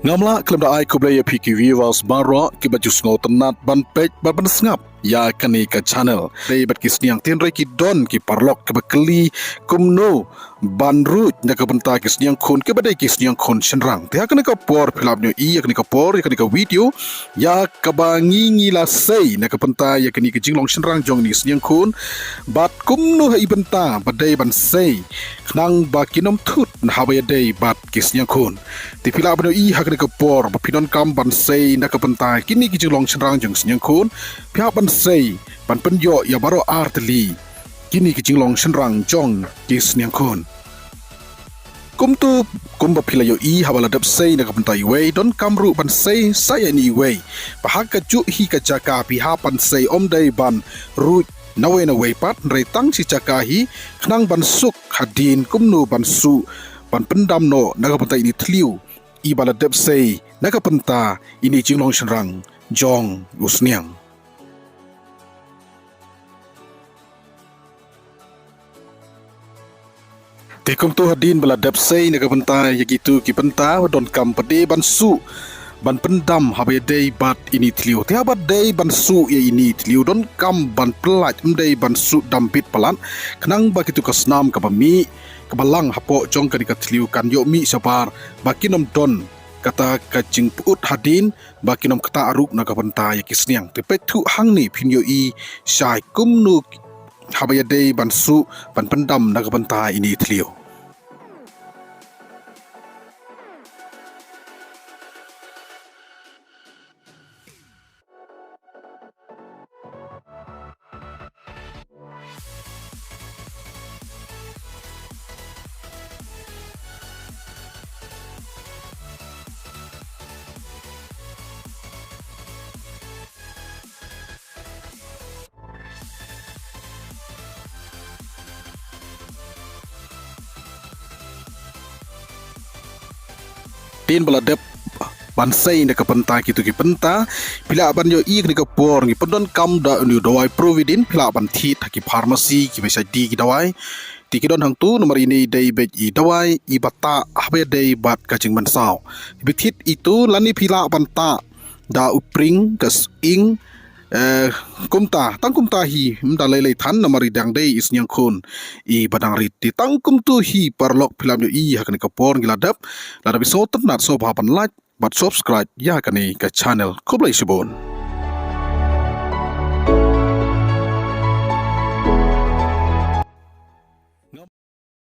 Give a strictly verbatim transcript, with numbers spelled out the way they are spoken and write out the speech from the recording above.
Ngam lah khlem da ai khublei ïa phi ki viewers baroh kiba ju sngewtynnat ban peit bad ban sngap ïa kane ka channel. Dei bad ki sniang, hynrei ki don ki paralok kiba kylli kumno ban ruid na ka bynta ki sniang khun kiba dei ki sniang khun shynrang. Te ha kane ka por phi lah ban ïohi ïa kane ka por, ïa kane ka video, ïa kaba ngi ngi la sei na ka bynta ïa kine ki jinglong shynrang jong kine ki sniang khun, bad kumno ha i bynta ba dei ban sei khnang ba kin ym thut na haba ïadei bad ki sniang khun. Te phi lah ban ïohi ha kane ka por ba phi donkam ban sei na ka bynta kine ki jinglong shynrang jong ki sniang khun, phi hap ban sei ban pynïoh ïa baroh ar tylli kine ki jinglong shynrang jong ki sniang khun. Kumtu, kumba phi la ïohi, haba la dep sei na ka bynta iwei, donkam ruh ban sei sa ïa ine iwei. Ba ha kajuh hi ka jaka phi hap ban sei, ym dei ban ruid nawei nawei pat, hynrei tang shi jaka hi, khnang ban suk hadien kumno ban suh ban pyndam noh na ka bynta ine i thliew iba la dep sei na ka bynta ine i jinglong shynrang jong u sniang. Te kumtu, hadien ba la dep sei na ka bynta ïa kitu ki bynta, donkam pat de ban suh ban pyndam haba ïadei bad ine i thliew. Te haba dei ban suh ïa ine i thliew, donkam ban pyllait, ym dei ban suh dam bit palat, khnang ba kitu ka snam kaba mih kaba lang hapoh jong kane ka thliew kan ïoh mih shabar, ba kin ym don kata ka jingpyut hadien, ba kin ym ktah ruh na ka bynta ïa ki sniang. Te peit thuh hangne phin ïohi shai kumno haba ïadei ban suh ban pyndam na ka bynta ine i thliew. Hadien ba la dep ban sei na ka bynta kitu ki bynta, phi lah ban ïohi ha kane ka por ngi pyndonkam da une u dawai Providin, phi lah ban thied ha ki pharmacy kiba shait die ki dawai. Te ki don hangtu, namar ine i dei beit i dawai iba tah haba ïadei bad ka jingmynsaw. Phi thied itu lane phi lah ban tah da u pring, ka sying, eh, kumta, tang kumta hi, ym da lei lei than, namar i dang dei i sniang khun iba dang rit. Te tang kumtu hi paralok, phi lah ban ïohi ha kane ka por ngi la dep, lada phi sngewtynnat sngewbha ban like bad subscribe ïa kane ka channel. Khublei shibun.